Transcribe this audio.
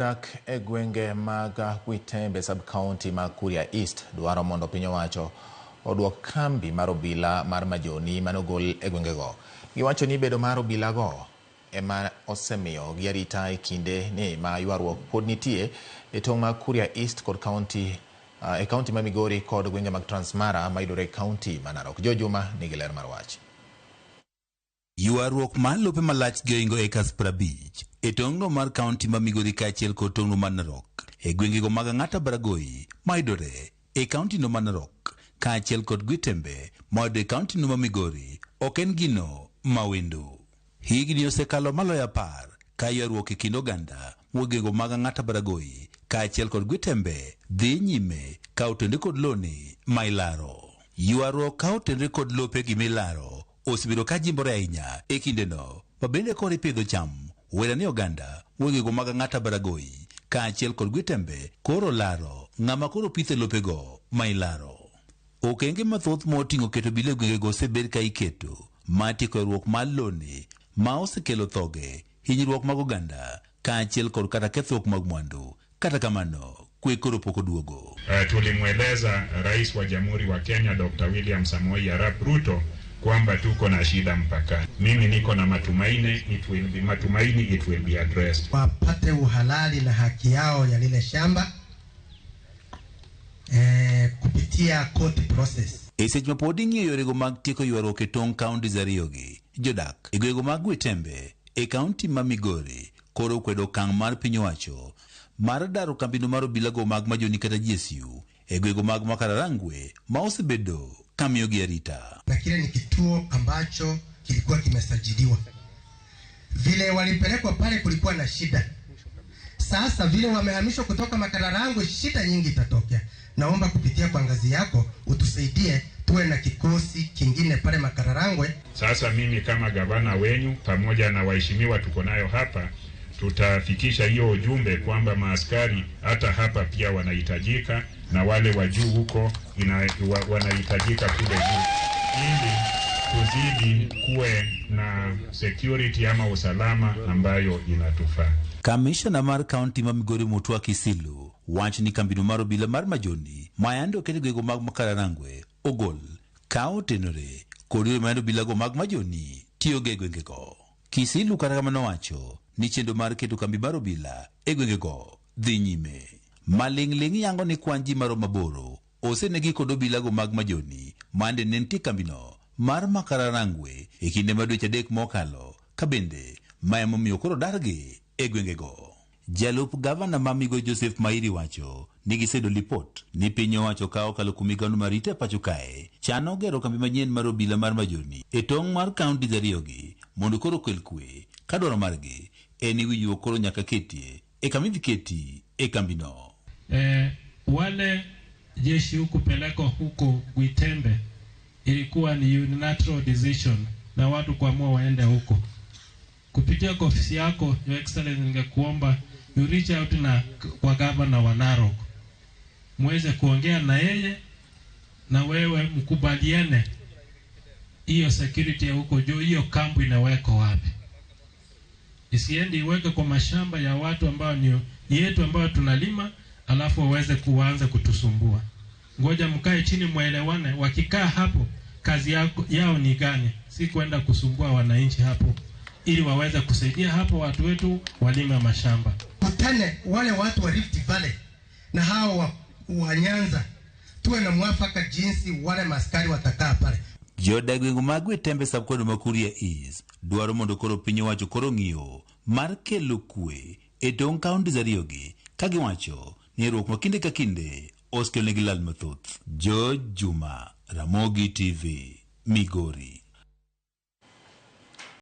Dak e gwenge mag Gwitembe sub-county ma Kuria East dwaro mondo piny owacho oduok kambi mar obila mar Majoni mane ogol e gwengego. Giwacho ni bedo mar obilago ema osemiyo gi arita e kinde ni ma ywaruok pod nitie e tong' mag Kuria East kod county e county ma Migori kod gwenge mag Transmara mayudore e county ma Narok. Joe Juma nigi ler mar wach. Ywaruok mar lope malach gi ohingo acres 50 e tong'no mar kaunti ma Migori kaachiel kod tong'no mar Narok e gwengego mag Ang'ata Baragoi mayudore e kauntino ma Narok kaachiel kod Gwitembe mayudore e kauntino ma Migori ok en gino ma wendo. Higni osekalo maloyo 10 ka ywaruok e kind oganda mwegego mag Ang'ata Baragoi kaachiel kod Gwitembe dhi nyime ka otenre kod loni ma ilaro. Ywaruok ka otenre kod lope gi milaro osebedo ka jimbore ahinya e kindeno ma bende koro ipidho cham wera ni oganda wegego mag Ang'ata Baragoi kaachiel kod Gwitembe koro laro ng'ama koro pithe lopego ma ilaro. Okenge mathoth moting'o keto obila e gwengego osebed ka iketo mar tieko ywaruok mar loni ma osekelo thoge, hinyruok mag oganda kaachiel kod kata kethruok mag mwandu. Kata kamano, kwe koro pok oduogo. Tulimweleza Rais wa Jamhuri wa Kenya Dr. William Samoei Arap Ruto kwamba tuko na shida mpakani. Mimi niko na matumaini it will be, matumaini it will be addressed. Wapate uhalali na haki yao ya lile shamba kupitia court process. E seche ma pod ing'iyo yorego mag tieko ywaruok e tong' counties ariyogi, jodak e gwengego mag Gwitembe e kaunti ma Migori koro kwedo okang' mar piny owacho mar daro kambino mar obilago mag Majoni kata GSU e gwengego mag Makararangwe ma osebedo kamiyogi arita. Na kile ni kituo ambacho kilikuwa kimesajiliwa. Vile walipelekwa pale kulikuwa na shida. Sasa vile wamehamishwa kutoka Makararangwe, shida nyingi itatokea. Naomba kupitia kwa ngazi yako utusaidie tuwe na kikosi kingine pale Makararangwe. Sasa mimi kama gavana wenyu pamoja na waheshimiwa tuko nayo hapa, tutafikisha hiyo ujumbe kwamba maaskari hata hapa pia wanahitajika na wale wa juu huko wanahitajika kule juu, ili tuzidi kuwe na security ama usalama ambayo inatufaa. Kamishna mar kaunti ma Migori Mutua Kisilu wacho ni kambino mar obila mar Majoni ma yande oket e gwengego mag Makararangwe ogol ka otenore kod yore ma yande obilago mag Majoni tiyogo e gwengego. Kisilu kata kamano owacho ni chenro mar keto kambi mar obila e gwengego dhi nyime. Maling'ling' yango ni kwan ji maromo 8 osenegi kod obilago mag Majoni mande ne nitie kambino mar Makararangwe e kinde ma dweche 3 mokalo, ka bende ma emomiyo koro dargi e gwengego. Jalup gavana ma Migori Joseph Mairi wacho ni giseyudo lipot ni piny owacho ka okalo kuom migao mar arita e pacho kae chano gero kambi manyien mar obila mar Majoni e tong' mar counties ariyogi mondo koro okel kwe, ka dwaro margi en ni winjruok koro nyaka ketie e kama idhi keti e kambino. Wale jeshi huku pelekwa huko Gwitembe ilikuwa ni unilateral decision na watu kuamua waende huko. Kupitia kwa ofisi yako Your Excellency, ningekuomba you reach out na kwa governor wa Narok muweze kuongea na yeye na wewe mkubaliane hiyo security ya huko juu, hiyo kambi inawekwa wapi. Isiende iweke kwa mashamba ya watu ambao ni yetu ambao tunalima, alafu waweze kuanza kutusumbua. Ngoja mkae chini muelewane. Wakikaa hapo kazi yao ni gani? Si kwenda kusumbua wananchi hapo, ili waweze kusaidia hapo watu wetu walime mashamba. Kutane wale watu wa Rift Valley na hao wa Nyanza, tuwe na mwafaka jinsi wale maskari watakaa pale. Jodak gwenge mag Gwitembe sub-county ma Kuria East dwaro mondo koro piny owacho koro ng'iyo mar kelo kwe e tong' counties ariyogi, ka giwacho ni ywaruok ma kinde ka kinde osekelonegi lal mathoth. George Juma, Ramogi TV, Migori.